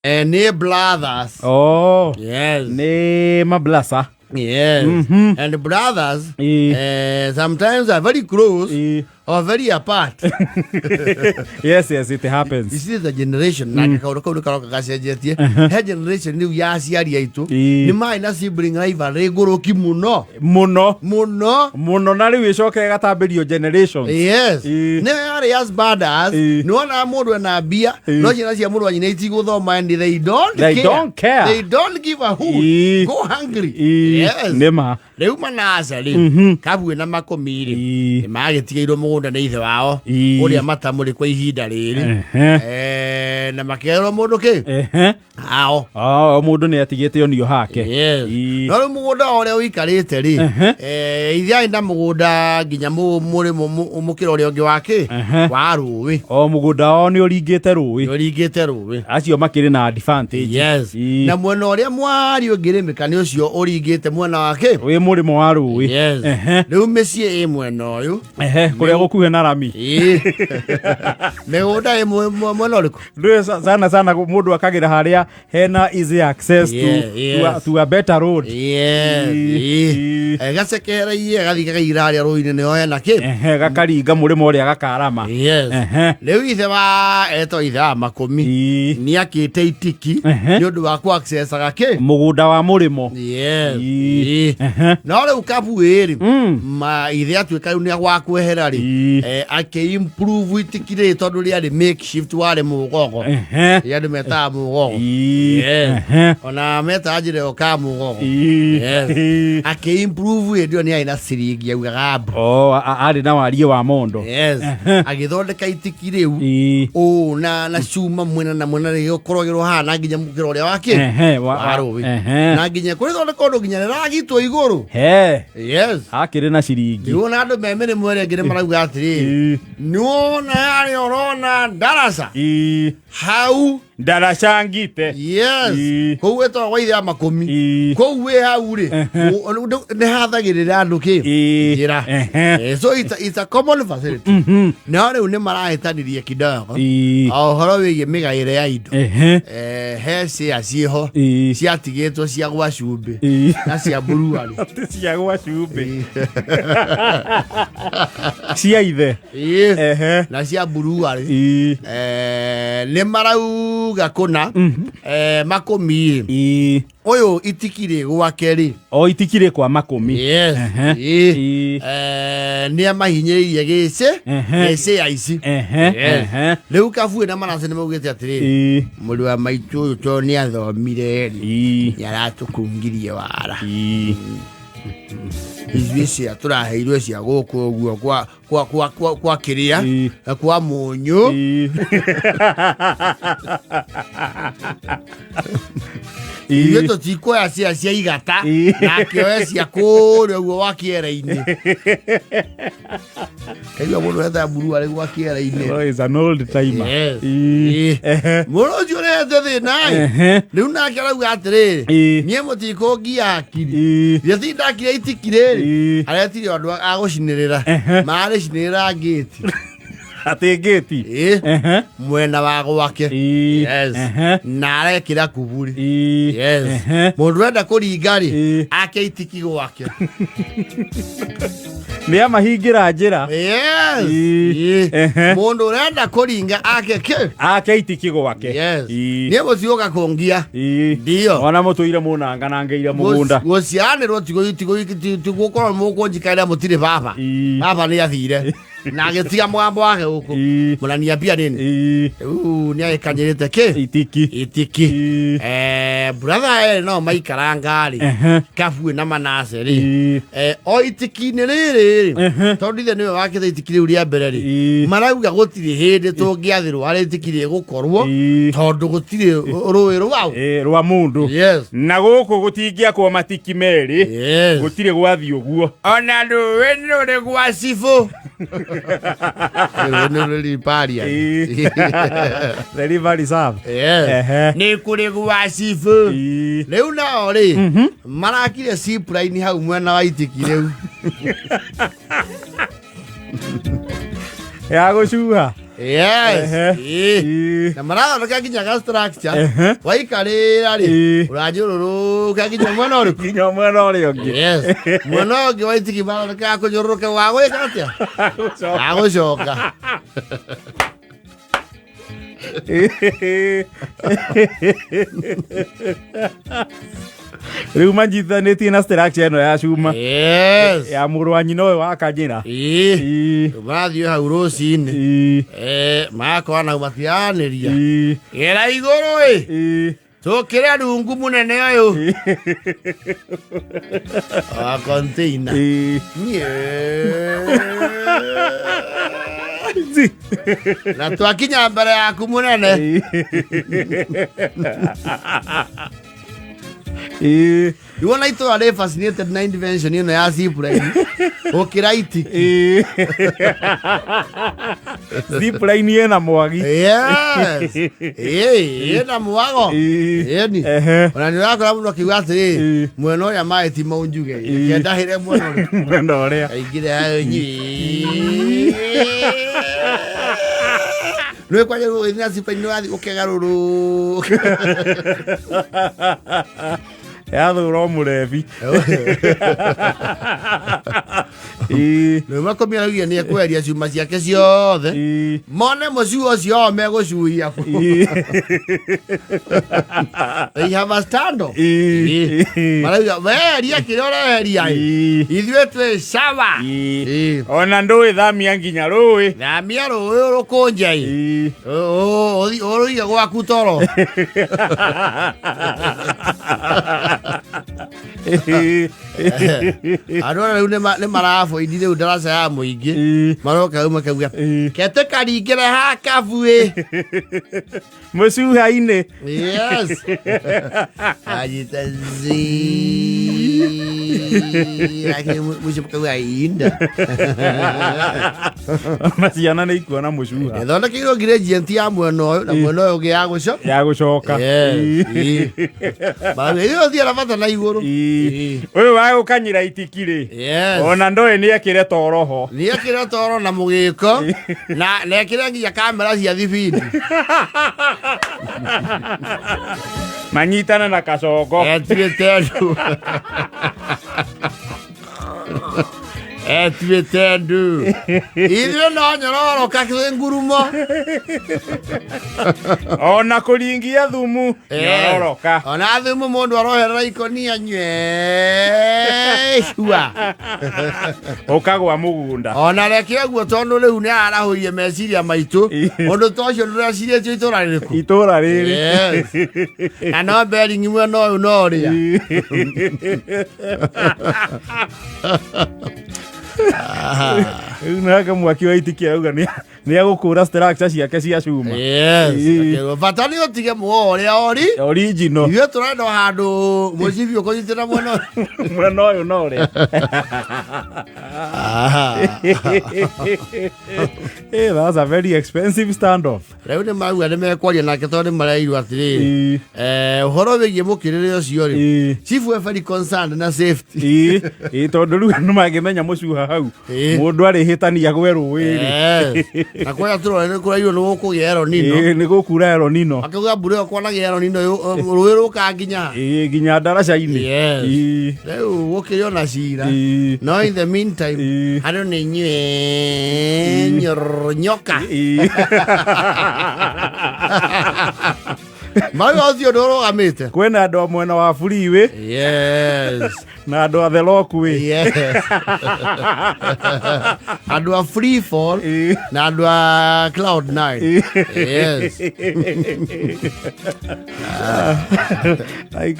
Nĩ brothers. Oh. Yes. Nĩ mablasa. Yes. And brothers sometimes are very close or very apart. Yes, it happens. This is the generation na kaũndũ kau nĩ karoka gacenjetie. He generation rĩu ya aciari aitũ nĩ marĩ na sibling rivalry ngũrũki mũno. Mũno. Mũno. Mũno, na rĩu ĩcoke ĩgatambĩrio generations. Yes. Nĩ yarĩ as bad as nĩ wonaga mũndũ ena mbia no ciana cia mũrũ wa nyina itigũthoma and they don't They care. don't care. They don't give a hoot. Go hungry. Yes. Nĩ ma. Rĩu Manase rĩ, Kabuĩ na Makũmi rĩ, nĩ magĩtigĩirwo mũgũnda nĩ ithe wao ũrĩa matamũrĩ kwa ihinda rĩrĩ. Na makĩgaĩrwo mũndũ kĩ ao. O mũndũ nĩ atigĩte onio hake. Yes. No rĩu mũgũnda ũrĩa ũikarĩte rĩ, ithe arĩ na mũgũnda nginya mũrĩmo mũkĩra ũrĩa ũngĩ wa kĩ wa rũĩ. O mũgũnda wao nĩ ũringĩte rũĩ. Nĩ ũringĩte rũĩ. Acio makĩrĩ na advantage. Yes. Na mwena ũrĩa mwari ũngĩrĩmĩka nĩ ũcio ũringĩte mwena wa kĩ wĩ mũrĩmo wa rũĩ. Yes. Rĩu mĩciĩ ĩ mwena ũyũ. Kũrĩa gũkuhĩ na rami. Mĩgũnda ĩ mwena ũrĩkũ? Ndũĩ sana sana mũndũ akagĩra harĩa hena easy access to a better road. Yes. Gacekera iye gathiĩ gakaira harĩa rũĩ-inĩ nĩho hena kĩ? Gakaringa mũrĩmo ũrĩa gakarama. Yes. Rĩu ithe wa etwo ithe wa Makũmi nĩ akĩte itiki nĩ ũndũ wa ku accessaga kĩ? Mũgũnda wa mũrĩmo. Yes. No rĩu Kabuĩ rĩ, ma ithe atuĩka rĩu nĩ gwa kwehera rĩ, akĩ improve itiki rĩrĩ tondũ rĩarĩ makeshift, warĩ mũgogo. Rĩrĩa andũ metaga mũgogo. Yes. Ona metaga njĩra ĩyo ka mũgogo. Yes. Akĩ improve hĩndĩ ĩyo nĩ arĩ na ciringi augaga mbu. Oh, arĩ na wariĩ wa mondo. Yes. Agĩthondeka itiki rĩu ũũ na cuma mwena na mwena rĩgĩkoragĩrwo haha na nginya mũkĩra ũrĩa wa kĩ? Wa rũĩ. Na nginya kũrĩthondeka ũndũ nginya rĩragitwo igũrũ. He. Yes. Akĩrĩ na ciringi. Nĩwona andũ me mĩrĩmo ĩrĩa ĩngĩ nĩ marauga atĩrĩrĩ, nĩwona yarĩ ũrona ndaraca hau. Ndaraca ngite. Yes. Kũu ĩtagwo gwa ithe ya Makũmi. Kũu wĩ hau rĩ, nĩ hathagĩrĩra andũ kĩ njĩra. So it's a common facility. No rĩu nĩ marahĩtanirie kidogo o ũhoro wĩgiĩ mĩgaĩre ya indo. He cia ciĩho ciatigĩtwo cia gwa cumbĩ na cia mburuarĩ. Atĩ cia gwa cumbĩ cia ithe. Na cia mburuarĩ. Nĩ marauga kũna Makũmi ũyũ itikirĩ gwake rĩ. O itikirĩ kwa Makũmi. Yes. Nĩ amahinyĩrĩirie gĩcĩ gĩcĩ ya ici. Yes. Rĩu Kabuĩ na Manase nĩ maugĩte atĩrĩrĩ, mũrũ wa maitũ ũyũ tondũ nĩ athomire rĩ, nĩ aratũkungirie wara. Ithuĩ cia tũraheirwo cia gũkũ ũguo kwa kĩrĩa kwa mũnyũ. Ithuĩ tũtikuoya cia igata na akĩoya cia kũrĩa ũguo wa kĩera-inĩ. Kaigua mũndũ ũreta mburu arĩ gwa kĩera-inĩ. Oh, is an old timer. Yes. Mũndũ ũcio ũrehete thĩna ĩ, rĩu nake arauga atĩrĩrĩ, niĩ mũtikũngia hakiri. Githĩ ti ndakire itiki rĩrĩ? Aretire andũ a gũcinĩrĩra. Marĩcinĩrĩra ngĩti. Atĩ ngĩti. Mwena wa gwake. Yes. Na arekĩra kuburi. Yes. Mũndũ ũrenda kũringa rĩ, ake itiki gwake. Nĩ amahingĩra njĩra. Yes. Mũndũ ũrenda kũringa ake kĩ? Ake itiki gwake. Yes. Niĩ mũtiũka kũngia. Ndio. Ona mũtũire mũnanganangĩire mũgũnda. Gũciaranĩrwo tigũkorwo mũkũnjikarĩra mũtirĩ baba. Baba nĩ athire. Na agĩtiga mũgambo wake gũkũ. Mũnaniambia nini? Rĩu nĩ agĩkanyĩrĩte kĩ? Itiki. Itiki. Brother erĩ no maikaranga rĩ, Kabuĩ na Manase rĩ, o itiki-inĩ rĩrĩ rĩ, tondũ ithe nĩwe wakĩte itiki rĩu rĩa mbere rĩ, marauga gũtirĩ hĩndĩ tũngĩathĩrwo harĩa itiki rĩgũkorwo tondũ gũtirĩ rũĩ rwao. Rwa mũndũ. Yes. Na gũkũ gũtingĩakwo matiki merĩ. Yes. Gũtirĩ gwathiĩ ũguo. Ona rũĩ nĩ rũrĩ gwa cibũ. Rũĩ nĩ rũrĩ Paria. The river reserve. Yes. Nĩ kũrĩ gwa cibũ. Rĩu nao rĩ, marakire zipline hau mwena wa itiki rĩu. Ya gũcuha. Yes. Ehe. Ĩĩ. Na marathondeka nginya ga structure. Waikarĩra rĩ, ũranyũrũrũka nginya mwena ũrĩkũ? Nginya mwena ũrĩa ũngĩ. Yes. Mwena ũyũ ũngĩ wa itigi marathondeka kũnyũrũrũka wa gwĩka atĩa? Wa gũcoka. Rĩu manyitanĩtie na structure ĩno ya cuma Yes. ya mũrũ wa nyina ũyũ wa kanjĩra. Ĩĩ. Marathiĩ hau rũcinĩ. Magakorwo nau matiranĩria. Gera igũrũ ĩ. Tũkĩre rungu mũnene ũyũ. Wa container. Nye. Na twakinya mbere yaku mũnene. Iwona itũra rĩ fascinated na invention ĩno ya zipline gũkĩra itiki. Zipline ĩna mwagi. Yes. Ĩĩ, ĩna mwago. Ĩni. Ona nĩ ũrakora mũndũ akiuga atĩrĩ, mwena ũrĩa maĩ ti maunjuge. Reke ndahĩre mwena ũrĩa. Mwena ũrĩa. Aingĩre hayo nyi. Nĩ kwanja ũgĩthiĩ na zipline nĩ ũrathiĩ ũkĩgarũrũka. Yathũra o mũrebi. Rĩu makũmi araugia nĩ ekweheria ciuma ciake ciothe. Mone mũcuo ũcio wao megũcuhia kũ. They have a stand up. Marauga weheria kĩrĩa ũreheria ĩ. Ithuĩ twĩ sawa. Ona ndũĩ thamia nginya rũĩ. Thamia rũĩ ũrũkũnje ĩ. Ũrũige gwaku toro. Andũ arĩa rĩu nĩ maraboindi rĩu ndaraca ya mũingĩ. Maroka rĩu makauga kete karingĩre haha kabu ĩ. Mũcuha-inĩ. Yes. Anyita zi. Lakini mwisho mkauga inda. Ona ciana nĩ ikuona mũcuha. Ĩthondekeirwo gradient ya mwena ũyũ na mwena ũyũ ũngĩ ya gũco. Ya gũcoka. Yes. Marauga ĩyo thiĩ na bata na igũrũ. Ũyũ wa gũkanyĩra itiki rĩ. Yes. Ona ndoĩ nĩ ekĩre toro ho. Nĩ ekĩre toro na mũgĩko na na ekĩre nginya kamera cia thibindi. Manyitane na kacongo. Etuĩte ndu. Etuĩte ndu. Ithuĩ no nyororo kakĩ ngurumo. Ona kũringia thumu nyororoka. Ona thumu mũndũ aroherera ikonia nyue cua. Ũkagwa mũgũnda. Ona reke ũguo tondũ rĩu nĩ arahũirie meciria maitũ. Ũndũ ta ũcio ndũrecirĩtio itũra rĩrĩkũ? Itũra rĩrĩ. Yes. Na no bearing mwena ũyũ no ũrĩa. Rĩu nake mwaki wa itiki auga nĩ egũkũra structure ciake cia cuma. Yes. Bata nĩ ũtige muoyo ũrĩa ori. Original. Ithuĩ tũrenda o handũ mũcibi ũkũnyitĩra mwena ũyũ. Mwena ũyũ no ũrĩa. Hey, that's a very expensive standoff. Rĩu nĩ marauga nĩ mekwaria nake tondũ nĩ mareirwo atĩrĩrĩ, ũhoro wĩgiĩ mũkĩrĩre ũcio rĩ, chief we very concerned na safety. Ĩĩ, tondũ rĩu andũ mangĩmenya mũcuha hau mũndũ arĩhĩtania gwe rũĩ rĩ. Yes. Na kũrĩa tũrore nĩ kũrairwo nĩ gũkũgĩa El Nino. Ĩĩ, nĩ gũkura El Nino. Akauga mbura ĩyo kwanagĩa El Nino rũĩ rũkaga nginya ha? Ĩĩ, nginya ndaraca-inĩ. Yes. Rĩu gũkĩrĩ ona cira. No in the meantime, andũ nĩ inyuĩ nyoka. Marauga ũcio ũndũ ũrũgamĩte. Kwĩna andũ a mwena wa freeway. Yes. Na andũ a the lockway. Yes. Andũ a free fall na andũ a cloud nine. Yes. Ai,